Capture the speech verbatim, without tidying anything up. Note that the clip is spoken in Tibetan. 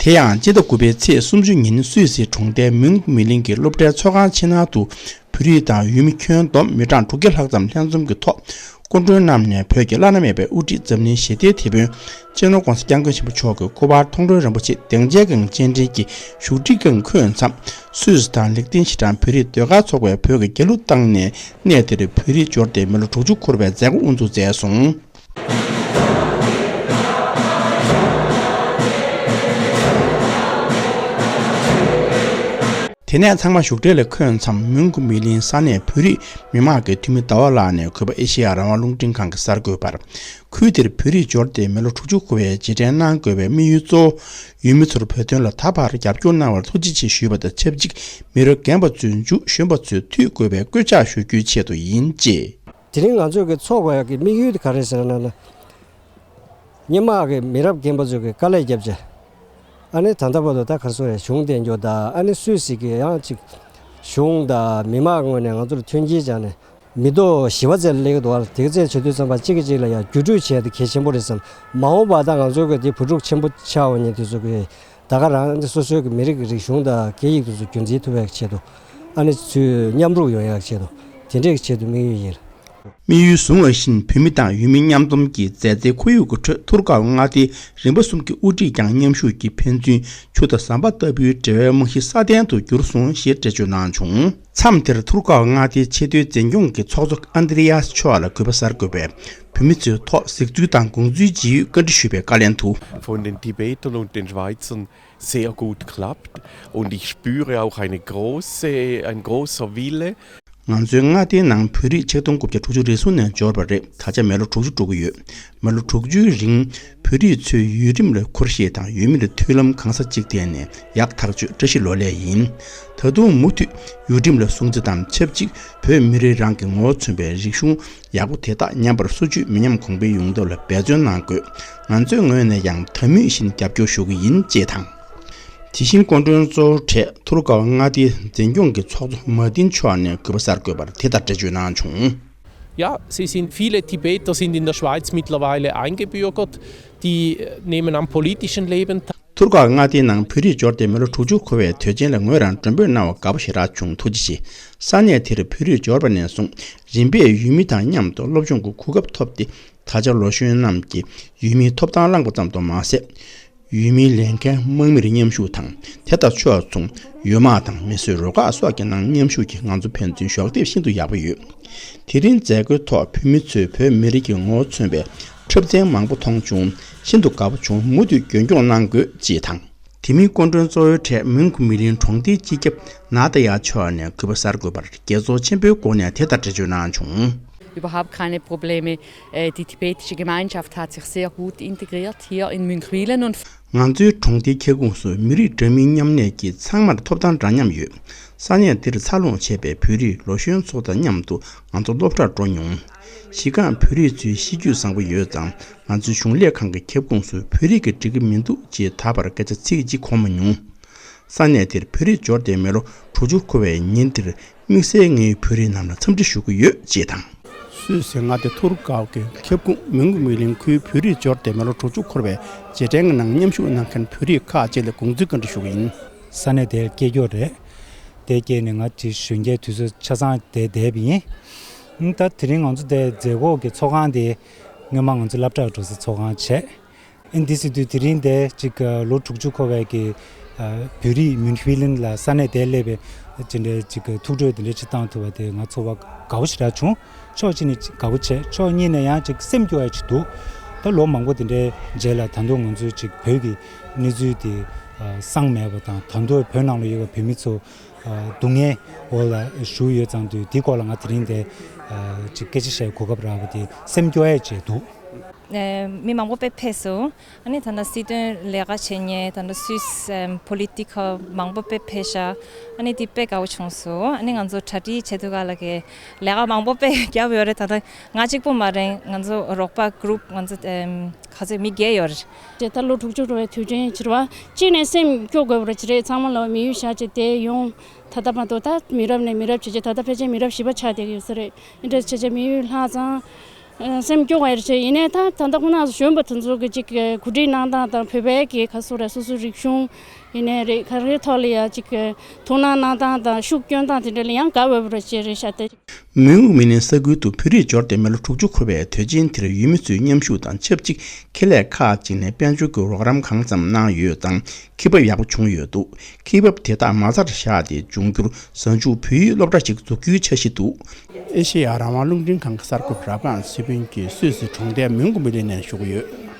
དེ་ཡང་སྤྱི་ཟླ་དགུ་པའི་ཚེས་སུམ་ཅུ་ཉིན་སུད་སིའི་གྲོང་རྡལ་མིང་མི་ལིང་གི་སློབ་གྲྭའི་ཚོགས་ཁང་ཕྱི་ནང་དུ་བོད་རིགས་དང་ཡུལ་མི་ཁྱོན་བསྡོམས་མི་གྲངས་དྲུག་བརྒྱ་ལྷག་ཙམ་ལྷན་འཛོམས་ཀྱི་ཐོག་སྐུ་མགྲོན་རྣམས་ནས་བོད་ཀྱི་བླ་ན་མེད་པའི་དབུ་ཁྲིད་འཛམ་གླིང་ཞི་བདེའི་དེད་དཔོན་སྤྱི་ནོར་༧གོང་ས་༧སྐྱབས་མགོན་ཆེན་པོ་མཆོག་གི་སྐུ་པར་མཐོང་གྲོལ་རིན་པོ་ཆེ་གདེང་འཇགས་ངང་སྤྱན་འདྲེན་གྱིས་བཞུགས་ཁྲི་སྒང་བསྐོས་མཚམས། སུད་སི་དང་ལིག་ཏེན་ཤི་ཊན་བོད་རིགས་ཟློས་གར་ཚོགས་པས་བོད་ཀྱི་རྒྱལ་གླུ་བཏང་ནས་གནས་དེར་བོད་རིགས་འབྱོར་ལྡན་མི་ལོ་དྲུག་ཅུ་འཁོར་བའི་མཛད་སྒོ་དབུ་འཛུགས་མཛད་སོང་། དེ་ནས་ཚང་མ་བཞུགས་གྲལ་ལ་འཁོད་མཚམས། མུན་གུ་མི་ལིན་ས་གནས་བོད་རིགས་མི་མང་གི་འཐུས་མི་ཟླ་བ་ལགས་ནས་གུས་པ་ཨེ་ཤེ་ཡ་རང་དབང་རླུང་འཕྲིན་ཁང་གི་གསར་འགོད་པར། ཁུལ་དེར་བོད་རིགས་འབྱོར་ལྡན་མི་ལོ་དྲུག་ཅུ་འཁོར་བའི་རྗེས་དྲན་གནང་དགོས་པའི་དམིགས་ཡུལ་གཙོ་བོ། ཡུལ་མི་ཚོར་བོད་དོན་ལ་ད་བར་རྒྱབ་སྐྱོར་གནང་བར་ཐུགས་རྗེ་ཆེ་ཞུས་པ་དང་ཆབས་ཅིག་མི་རབས་རྒན་པ་ཚོས་མཇུག་གཞོན་པ་ཚོས་མཐུད་དགོས་པའི་སྐུལ་ལྕག་ཞུ་རྒྱུའི་ཆེད་དུ་ཡིན་ཅེས། དེ་རིང་ང་ཚོས་ཀྱི་ཚོགས་པ་གི་དམིགས་ཡུལ་དེ་ག་རེ་ཟེར་ན་ན། སྔོན་མ་གི་མི་རབས་རྒན་པ་ཚོས་ཀྱི་དཀའ་ལས་བརྒྱབ་བྱས། ཨ་ནི་ད་ལྟ་བར་དུ་ད་ག་རེ་ཟེར་རེད། གཞུང་དེ་འགྱོ་ད་ཨ་ནི་སུད་སི་གི་ཡང་ཅིག་གཞུང་དང་མི་མང་ངོས་ནས་ང་ཚོར་མཐུན་རྐྱེན་སྦྱར་ནས། མི་ཐོག་བཞི་པ་ཙམ་སླེབས་ཀྱི་འདུག་བ། དེ་ཚོ་བྱེད་དུས་ཙམ་པ་གཅིག་གིས་གཅིག་ལ་ཡང་བརྒྱུད་སྤྲོད་བྱས་ཏེ་གལ་ཆེན་པོ་རེད་བསམ། མ་འོངས་པ་ད་ང་ཚོའི་གི་དེ་བུ་ཕྲུག་ཆེན་པོ་ཆགས་འོང་མཁན་དེ་ཚོ་གི་ད་ག་རང་སོ་སོའི་གི་མི་རིགས་ཀྱི་རིག་གཞུང་དང་སྐད་ཡིག་དེ་ཚོ་རྒྱུན་འཛིན་ཐུབ་པའི་ཆེད་དུ་ཨ་ནི་ཚུར་མཉམ་རུབ་ཡོང་ཡག་ཆེད་དུ་དེ་འདྲའི་ཆེད་དུ་དམིགས་ཡུལ་ཡིན། དམིགས་ཡུལ་བཟུང་བ་བཞིན་བོད་མི་དང་ཡུལ་མི་མཉམ་འཛོམས་ཀྱི་མཛའ་བརྩེའི་ཁོར་ཡུག་གི་ཁྲོད་ཐུར་ཀའོ་མངའ་སྡེའི་རིམ་པ་གསུམ་གྱི་དབུ་ཁྲིད་ཀྱང་མཉམ་ཞུགས་ཀྱིས་ཕན་ཚུན་ཆུ་དང་ཟམ་པ་ལྟ་བུའི་འབྲེལ་བའི་རྨང་གཞི་སྲ་བརྟན་དུ་གྱུར་སོང་ཞེས་འགྲེལ་བརྗོད་གནང་བྱུང་། མཚམས་དེར་ཐུར་ཀའོ་མངའ་སྡེའི་ཆེས་མཐོའི་འཛིན་སྐྱོང་གི་ཚོགས་གཙོ་ཨན་དྲི་ཡཱས་ཆོ་ལ་གུས་པ་གསར་འགོད་པས་བོད་མི་ཚོའི་ཐོག་གཟིགས་ཚུལ་དང་དགོངས་ཚུལ་ཇི་ཡོད་བཀའ་འདྲི་ཞུས་པའི་བཀའ་ལན་དུ། Von den Tibetern und den Schweizern sehr gut klappt. Und ich spüre auch eine große, ein großer Wille. ང་ཚོའི་མངའ་སྡེའི་ནང་བོད་རིགས་ཆིག་སྟོང་དགུ་བརྒྱ་དྲུག་ཅུ་རེ་གསུམ་ནས་འབྱོར་བ་རེད། ད་ཆ་མི་ལོ་དྲུག་ཅུ་འགྲོ་གི་ཡོད། མི་ལོ་དྲུག་ཅུའི་རིང་བོད་རིགས་ཚོས་ཡུལ་རིམ་ལ་ཁུར་བཞེས་དང་ཡུལ་མིར་མཐུན་ལམ་གང་ས་ཅིག་བསྟན་ནས་ཡག་ཐག་ཆོད་བཀྲ་ཤིས་ལོ་ལེགས་ཡིན། ད་དུང་མུ་མཐུད་ཡུལ་ཁྲིམས་ལ་སྲུང་བརྩི་དང་ཆབས་ཅིག་བོད་མི་རིགས་རང་གི་ངོ་བོ་མཚོན་པའི་རིག་གཞུང་ཡག་པོ་དེ་དག་ཉམས་པར་སོར་ཆུད་མི་ཉམས་གོང་འཕེལ་ཡོང་ཐབས་ལ་འབད་བརྩོན་གནང་དགོས། ང་ཚོའི་ངོས་ནས་ཡང་ད་མུས་བཞིན་རྒྱབ་སྐྱོར་ཞུ་གི་ཡིན་ཅེས་དང་། དེ་བཞིན་སྐུ་མགྲོན་གཙོ་བོར་གྲས་ཐུར་ཀའོ་མངའ་སྡེའི་འཛིན་སྐྱོང་གི་ཚོགས་གཙོ་མཱ་ཏིན་ཆོ་ནས་གུས་པ་གསར་འགོད་པར་དེ་ལྟར་འགྲེལ་བརྗོད་གནང་བྱུང་། Ja, sie sind, viele Tibeter sind in der Schweiz mittlerweile eingebürgert, die äh, nehmen am politischen Leben teil. ཐུར་ཀའོ་མངའ་སྡེའི་ནང་བོད་རིགས་འབྱོར་ཏེ་མི་ལོ་དྲུག་ཅུ་འཁོར་བའི་དུས་ཆེན་ལ་ངོས་རང་མགྲོན་འབོད་གནང་བར་དགའ་པོ་ཞེ་དྲག་བྱུང་། ཐུགས་རྗེ་ཆེ། ས་གནས་དེར་བོད་རིགས་འབྱོར་བ་ནས་བཟུང་རིམ་པས་ཡུལ་མི་དང་མཉམ་དུ་སློབ་སྦྱོང་གི་གོ་སྐབས་ཐོབ་སྟེ་ད་ཆ་ལོ་གཞོན་རྣམས་ཀྱིས་ཡུལ་མིའི་ཐོབ་ཐང་བླངས་པ་ཙམ་དུ་མ་ཟད། ཡུལ་མིའི་ལས་འགན་དམག་མིར་མཉམ་ཞུགས་དང་དེ་དང་ཕྱོགས་མཚུངས་ཡུལ་དམག་དང་མི་གསོད་རོགས་ཁག་སོགས་ཀྱི་ནང་མཉམ་ཞུགས་ཀྱིས་ང་ཚོ་ཕན་ཚུན་གཞོགས་འདེགས་ཤིན་ཏུ་ཡག་པོ་ཡོད། དེ་རིང་མཛད་སྒོའི་ཐོག་བོད་མི་ཚོས་བོད་མི་རིགས་ཀྱི་ངོ་བོ་མཚོན་པའི་འཁྲབ་ཚན་མང་པོ་མཐོང་བྱུང་། ཤིན་ཏུ་དགའ་པོ་བྱུང་། མུ་མཐུད་རྒྱུན་འཁྱོངས་གནང་དགོས་ཅེས་དང་། དེ་མིན་སྐུ་མགྲོན་གཙོ་བོའི་གྲས་མུན་གུ་མི་ལིན་གྲོང་སྡེའི་སྤྱི་ཁྱབ་ནཱ་ཏཱ་ཡ་ཆོ་ནས་གུས་པ་གསར་འགོད་པར་དགྱེས་ཚོར་ཆེན་པོའི་སྒོ་ནས་དེ་ལྟར་འགྲེལ་བརྗོད་གནང་བྱུང་། Überhaupt keine Probleme. Äh, Die tibetische Gemeinschaft hat sich sehr gut integriert hier in Münchwilen und ང་ཚོའི་གྲོང་སྡེའི་ཁྱབ་ཁོངས་སུ་མི་རིགས་འདྲ་མིན་མཉམ་གནས་ཀྱིས་ཚང་མར་ཐོབ་ཐང་འདྲ་མཉམ་ཡོད། ས་གནས་འདིར་འཚར་ལོངས་བྱས་པའི་བོད་རིགས་ལོ་གཞོན་ཚོ་དང་མཉམ་དུ་ང་ཚོ་སློབ་གྲྭར་འགྲོ་མྱོང་། གཞི་རྐང་བོད་རིགས་ཚོའི་གཤིས་རྒྱུད་བཟང་པོ་ཡོད་ཙང་ང་ཚོའི་གཞུང་ལས་ཁང་གི་ཁྱབ་ཁོངས་སུ་བོད་རིགས་ཀྱིས་འགྲིག་གི་མི་འདུག་ཅེས་ད་བར་སྐད་ཆ་ཚིག་གཅིག་གོ་མ་མྱོང་། ས་གནས་དེར་བོད་རིགས་འབྱོར་ཏེ་མི་ལོ་དྲུག་ཅུ་འཁོར་བའི་ཉིན་དེར་དམིགས་བསལ་ངས་བོད་རིགས་རྣམས་ལ་འཚམས་འདྲི་ཞུ་གི་ཡོད་ཅེས་དང་། སུད་སི་མངའ་སྡེ་ཐུར་ཀའོ་གི་ཁྱབ་ཁོངས་མུན་གུ་མུན་ལིང་ཁུལ་བོད་རིགས་འབྱོར་ཏེ་མི་ལོ་དྲུག་ཅུ་འཁོར་བའི་རྗེས་དྲན་གྱི་ནང་མཉམ་ཞུགས་གནང་མཁན་བོད་རིགས་ཁག་ཅིག་ལ་དགོངས་ཚུལ་བཀའ་འདྲི་ཞུ་གི་ཡིན། ས་གནས་དེར་སྐྱེས་མགྱོགས་རེད། དེ་སྐྱེས་ནས་ང་ཅིག་གཞོན་སྐྱེས་དུས་ཚོད་ཆ་ཚང་དེ་བསྡད་པ་ཡིན། ད་དེ་རིང་ང་ཚོ་དེ་མཛད་སྒོ་གི་ཚོགས་ཁང་དེ་སྔོན་མ་ང་ཚོ་སློབ་གྲྭར་འགྲོ་སའི་ཚོགས་ཁང་བྱས། ཨིན་དེ་སྲིད་དུས་དེ་རིང་དེ་ཅིག་ལོ་དྲུག་ཅུ་འཁོར་བའི་གི་བོད་རིགས་མུན་ཧྥི་ལིན་ལ་ས་གནས་དེར་སླེབས་པའི་དེ་འདྲའི་ཅིག་ཐུགས་སྤྲོ་དེ་འདྲ་ཅིག་བཏང་ཐུབ་པ་དེ་ང་ཚོ་བ་དགའ་བོ་ཞེ་དྲག་བྱུང་། ཕྱོགས་གཅིག་ནས་དགའ་བོ་བྱས། ཕྱོགས་གཉིས་ནས་ཡང་ཅིག་སེམས་སྐྱོ་ཡ་ཅིག་འདུག་ད་ལོ་མང་པོ་དེ་འདྲའི་རྗེས་ལ་ད་དུང་ང་ཚོའི་ཅིག་བོད་ཀྱི་གནས་ཚུལ་དེ་སངས་མེད་པ་དང་། ད་དུང་བོད་ནང་ལ་ཡོད་པའི་བོད་མི་ཚོ་སྡུག་བསྔལ་འོག་ལ་བཞུགས་ཡོད་ཙང་དུས་དེའི་སྐོར་ལ་ང་དེ་རིང་དེ་ཅིག་སྐད་ཆ་བཤད་གོ་སྐབས་རག་པ་དེ་སེམས་སྐྱོ་ཡ་ཅིག་འདུག་ཨེ། མི་མང་པོ་དཔེ་ཕེབས་སོང་། ཨ་ནི་ད་ལྟ་སྲིད་དོན་ལས་ཀ་བྱེད་མཁན། ད་ལྟ་སུད་སི་ཨེམ་པོ་ལི་ཊི་ཀལ་མང་པོ་དཔེ་ཕེབས་ཤག་ཨ་ནི་དེ་དཔེ་དགའ་བོ་བྱུང་སོང་། ཨ་ནི་ང་ཚོ་གྲ་སྒྲིག་བྱེད་དུས་ག་ལ་གི་ལས་ཀ་མང་པོ་དཔེ་བརྒྱབ་ཡོད་རེད། ད་ལྟ་ང་གཅིག་པོ་མ་རེད། ང་ཚོ་རོགས་པ་གུ་རུབ་ང་ཚོ་ཨེམ་ག་ཚོད་མི་བརྒྱད་ཡོད་རེད། ད་ལོ་དྲུག་ཅུ་འགྲོ་བའི་དུས་ཆེན་ཕྱིར་བ་གཅིག་ནས་སེམས་སྐྱོ་དགོས་པ་རེད་ཅི་རེད། ཚང་མ་ལ་མི་ཡུལ་བཞག་བྱས་དེ་ཡོང་། ད་ལྟ་མ་གཏོགས་ད་མི་རབས་ནས་མི་རབས་བྱས་བྱས་ད་ལྟ་ཕལ་ཆེར་མི་རབས་བཞི་པ་ཆགས་བསྡད་ཀྱི་ཡོད་ས་རེད། འདི་འདྲ་བྱས་བྱས་མི་ཡུལ་ལྷག་ཙང་། སེམས་སྐྱོ་བ་རེད་ཅེས། ཡིན་ནའི་ད་ད་ལྟ་ཁོང་རྣམ་གཞོན་པ་དེ་ཚོ་གི་ཅིག་གི་གོ་སྒྲིག་གནང་སྟངས་དང་བོད་པའི་གི་ག་སོ་རེད། སོ་སོའི་རིག་གཞུང་ཡིན་ནའི་རེད། ག་རེ་ཐོག་ལ་ཡ་ཅིག་གི་ཐུགས་སྣང་གནང་སྟངས་དང་ཤུགས་སྐྱོན་སྟངས་དེ་འདྲ་ལ་ཡང་དགའ་འོས་པ་རེད་ཅེས་རེད་ཤག་སྟེ། མོན་གྷོ་མི་ནན་ས་ཁུལ་དུ་བོད་རིགས་འབྱོར་ཏེ་མི་ལོ་དྲུག་ཅུ་འཁོར་བའི་དུས་ཆེན་དེར་ཡུལ་མི་ཚོའི་མཉམ་ཞུགས་དང་ཆབས་ཅིག་ཁེ་ལས་ཁག་ཅིག་ནས་དཔལ་འབྱོར་གྱི་རོགས་རམ་གང་ཙམ་གནང་ཡོད་ཙང་ཁེ་འབབ་ཡག་པོ་བྱུང་ཡོད་འདུག་ཁེ་འབབ་དེ་དག་མ་རྩར་བཞག་སྟེ་འབྱུང་འགྱུར་གཟའ་མཇུག་བོད་ཡིག་སློབ་གྲྭ་ཞིག་འཛུགས་རྒྱུའི་འཆར་གཞི་འདུག་ཨེ་ཤེ་ཡ་རང་དབང་རླུང་འཕྲིན་ཁང་གི་གསར་འགོད་པ་རབ་སྒང་ཚེ་ཕུན་གྱིས་སུད་སི་གྲོང་རྡལ་མོན་གྷོ་མི་ལི་ནས་ཞུ་གི་ཡོད།